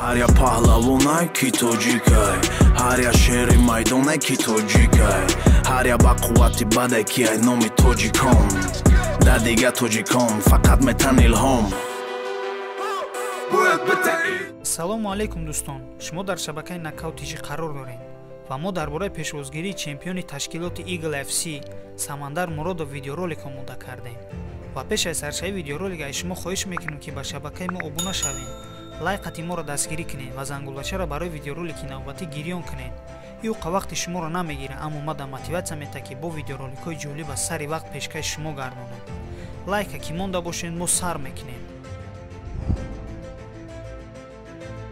Ҳар як паҳлавонай ки тоҷикай, ҳар як шери майдоне ки тоҷикай, ҳар як бақуввати баде ки ай номи тоҷикон. Да дига тоҷикон фақат метан илҳом. Салому алайкум дӯстон, шумо дар шабакаи Нокаут ТЖ қарор доред ва мо дар бораи пешвозгирии чемпиони ташкилоти Eagle FC Самандар Муродов видеоролик омода кардем. Ва пеш аз саршавии видеоролик аз шумо хоҳиш мекунем, ки ба шабакаи мо обуна шавед, лайқати моро дастгирӣ кунед ва зангулачаро барои видеоролики навбатӣ гирён кунед. Ӯ вақти шуморо намегирад, аммо мада мотиватсия метаҳад, ки бо видеороликҳои ҷолиб аз сари вақт пешкаши шумо гардонем. Лайка ки монда бошед, мо сар мекунем.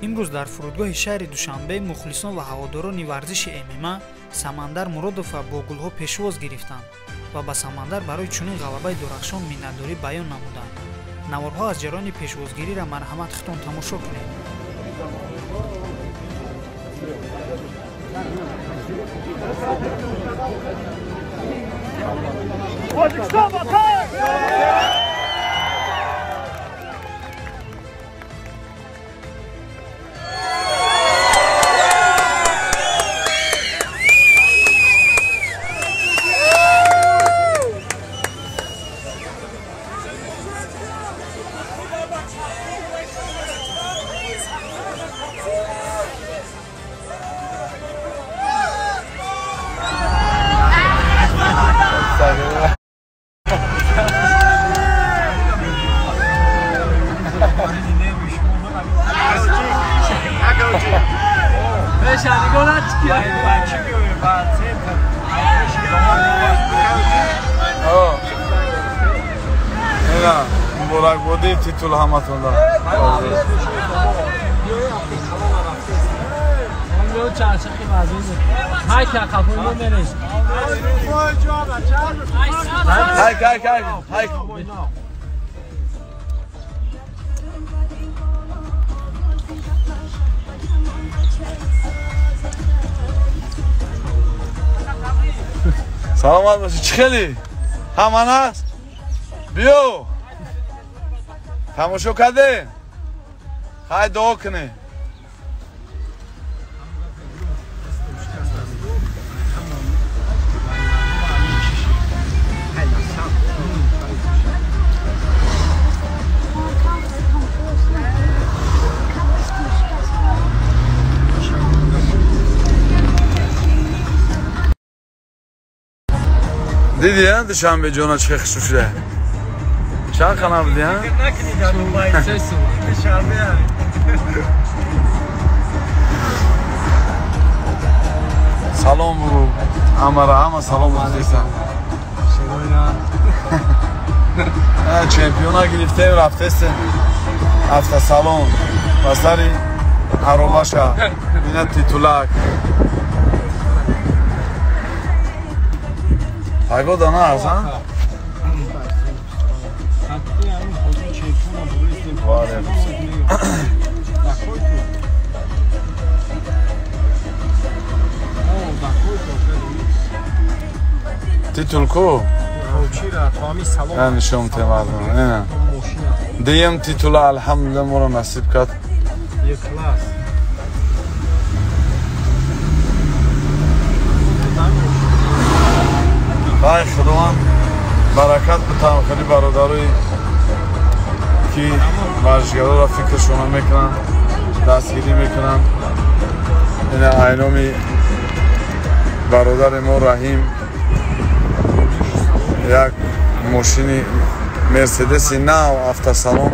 Имрӯз дар фурудгоҳи шаҳри Душанбе мухлисон ва ҳаводорони варзиши ММА Самандар Муродовро бо гулҳо пешвоз гирифтанд ва ба Самандар барои чунин ғалабаи дурахшон миннатдорӣ баён намуданд. Наворҳо аз ҷараёни пешвозгириро марҳамат худтон тамошо кунед. Тоҷикистон ватан! Муборакбодӣ титул ҳаматонда. Саломат бошед. Чӣ хеле? Ҳаман аст? Биё. Тамошо кардем? Хай дуо кунед. Диди, Душанбе ҷона чӣ хушрӯ шуда? Чанд хана буди, а? Салом бугу. Ҳамара, ҳама салом бугу. Чемпиона гирифтем, рафтестем. Автосалон. Ба сари аробаша. Ина титулак. Погода на аст, а? Титул ку? Нишон темардам. Дием титула алҳамдулилла моро насиб кард. Ай Худованд баракат битам хеле бародарои ки варзишгароро фикршона мекунанд, дастгирӣ мекунанд. Ина айноми бародари мо Раҳим як мошини Мерседеси нав автосалон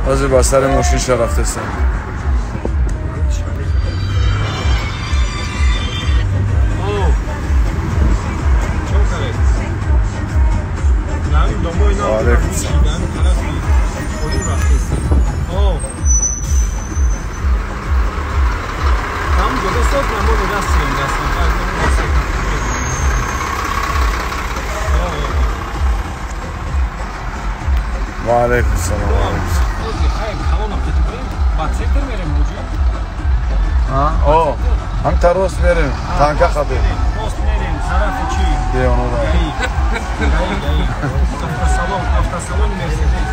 ҳозир ба сари мошинша рафтестем. Ва алайкум салом. Ҳамта рост мерем, танка хабем. Рост мерем, тарафи чӣ? Девонода. Автосалон, автосалон Мерседес.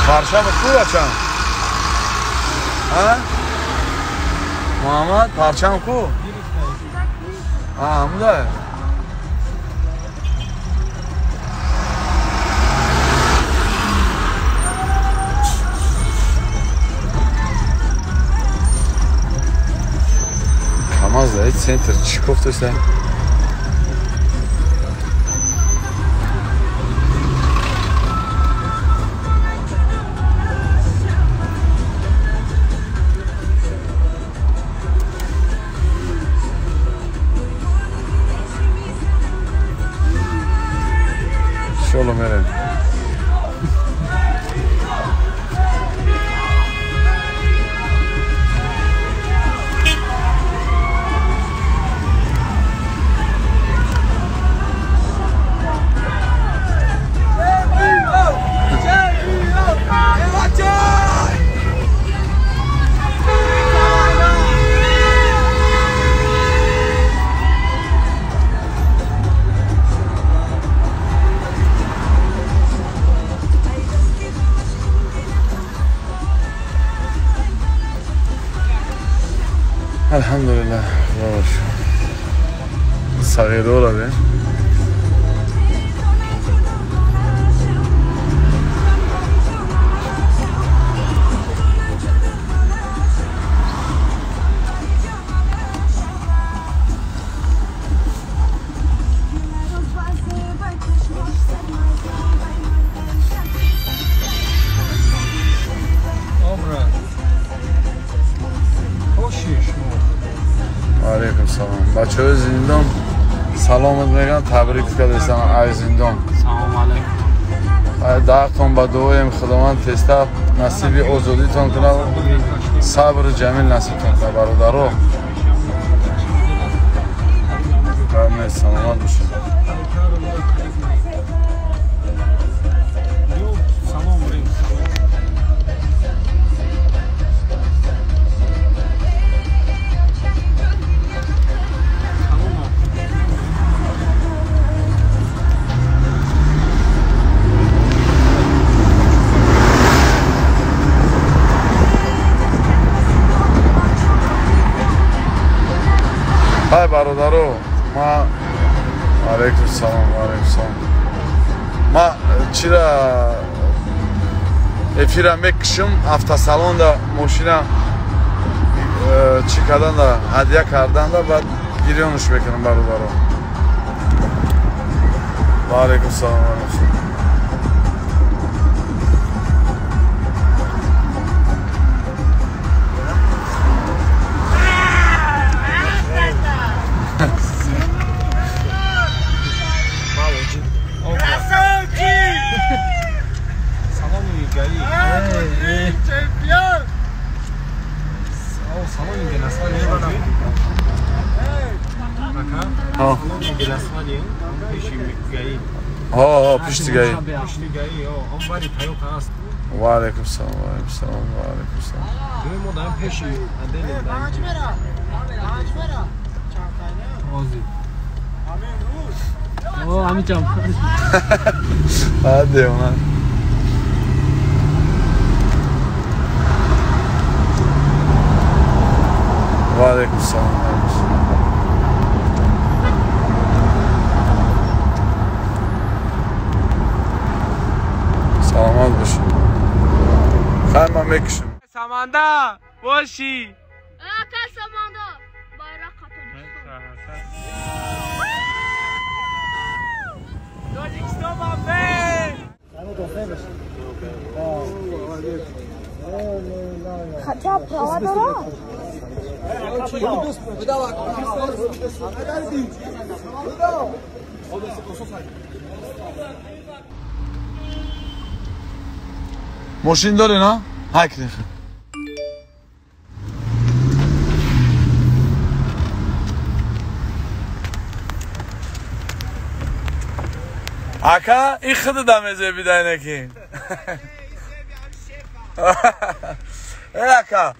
Парчам ку бачам? А? Муҳаммад, парчам ку? А, ҳамуда. КамАЗ дар центр чӣ кофтеста? Шоло мерем. Алҳамдулиллаҳ, худо шукр. Сағирора бе. Алейкум салом. Бачаҳои зиндон саломат мегӯянд, табрик кардастам ай зиндон. Салом алейкум. Дартон ба дуоем Худованд тезтар насиби озодитон кунад, сабру ҷамил насибтон кунад, бародаро. Саломат бошед. Ай бародаро, ма алейкум салом, алейкум салом. Ма чира эфира мекушам, автосалонда мошина чӣ карданда, ҳадя карданда, баъд гирёнш мекунам бародаро. Ва алейкум салом, ва алейкум салом. Пишти гаи. Ва алейкум салом, ва алейкум салом, ва алейкум салом. Девона. Ва алейкум салом. Саломат бошед. Хайр, ман мекушам. Саманда бошӣ. Ака Саманда байрақа Тоҷикистон. Тоҷикистон ба пеш. Хотя права дорад. Мошин дорӣ, на? Ҳай кунӣ. Ака, ин худда мезеби дайнаки. Э ака.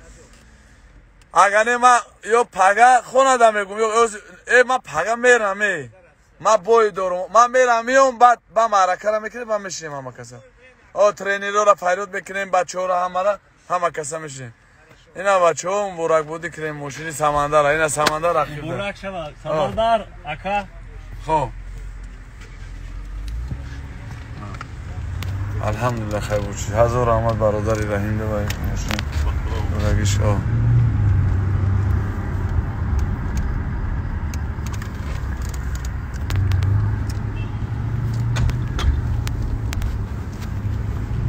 Агар не ман ё пага хонада мегум, ё ман пага мерам, ман бой дорум, ман мерам миём, баъд ба маъракара мекунем, ба мешинем ҳама каса. О тренерора файрод мекунем, бачаҳоро ҳамара, ҳама каса мешинем. Ина бачаҳо муборакбодӣ кунем мошини Самандара. Ина Самандар рақиб. Муборак шава, Самандар ака. Хоб. Алҳамдулилла, хайр бошед. Ҳазор раҳмат бародари Раҳим давай мошини. Дорагиш. О.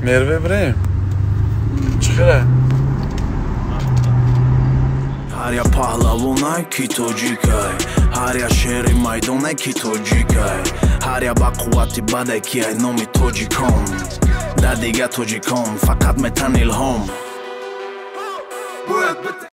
Мерве бирем. Чӣ хеле? Ҳар як паҳлавонай ки тоҷикай, ҳар як шери майдонай ки тоҷикай, ҳар як ба қуввати баде ки ай номи тоҷикон. Дар дига тоҷикон фақат метан илҳом.